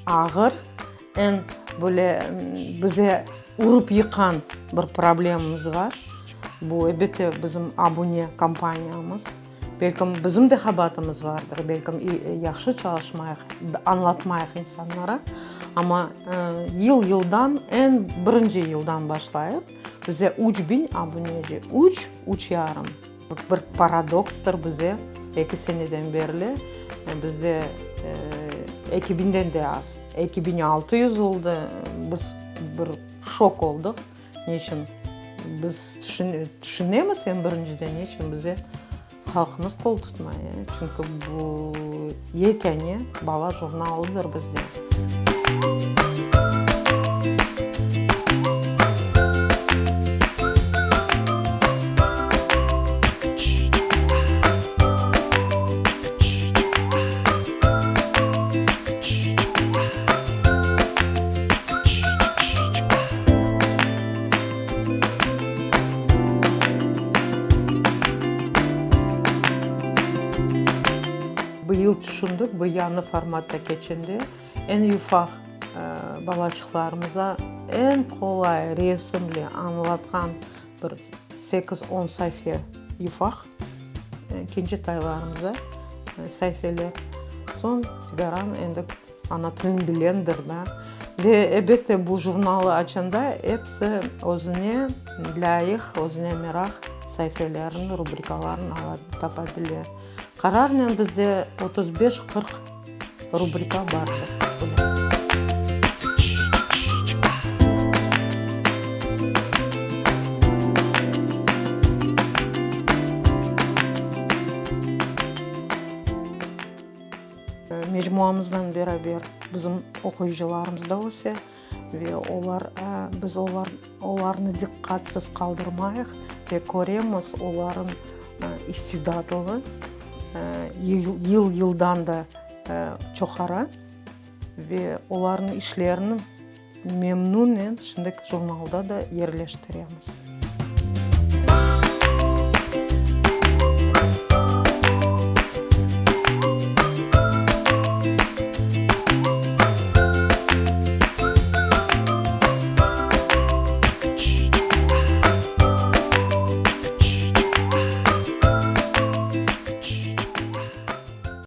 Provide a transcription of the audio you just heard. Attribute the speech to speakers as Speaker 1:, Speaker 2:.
Speaker 1: Ağır, eñ böyle bize urıp yıqqan bir problemamız bar. Bu, elbette, bizim abune kampaniyamız. Belkim, bizim de qabaatımız vardır, belkim, yahşı çalışmayıq, añlatmayıq insanlara. Amma yıl-yıldan, eñ birinci yıldan başlayıp, bize 3000 abuneci, üç, üç yarım. Bir paradokstır bize, eki seneden berli bizde eki biñden de az, 2600 oldı, biz bir şok oldıq, neçün biz tüşünemiz, eñ birinciden, neçün bize halqımız qol tutmay, çünki bu yekâne bala jurnalıdır bizde. Bu yıl tüşündik, bu yañı formatta keçende eñ yufaq balaçıqlarımıza eñ qolay resimli añlatqan bir sekiz-on sayfa yufaq kencetaylarımıza sayfeler. Soñ tikaran endi Ana tilin bilendir da. Ve elbette bu jurnalı açanda episi özüne lâyıq, özüne meraq saifelerini, rubrikalarını ala, tapa bile. Qararnen bizde 35-40 rubrika bardır. Mecmuamızdan beraber bizim oquyıcılarımız da öse ve olar, biz olar, olarnı diqqatsız qaldırmayıq ve köremiz olarıñ istidatlığı yıl-yıldan da çoqara ve olarnıñ işlerini memnunnen şimdiki jurnalda da yerleştiremiz.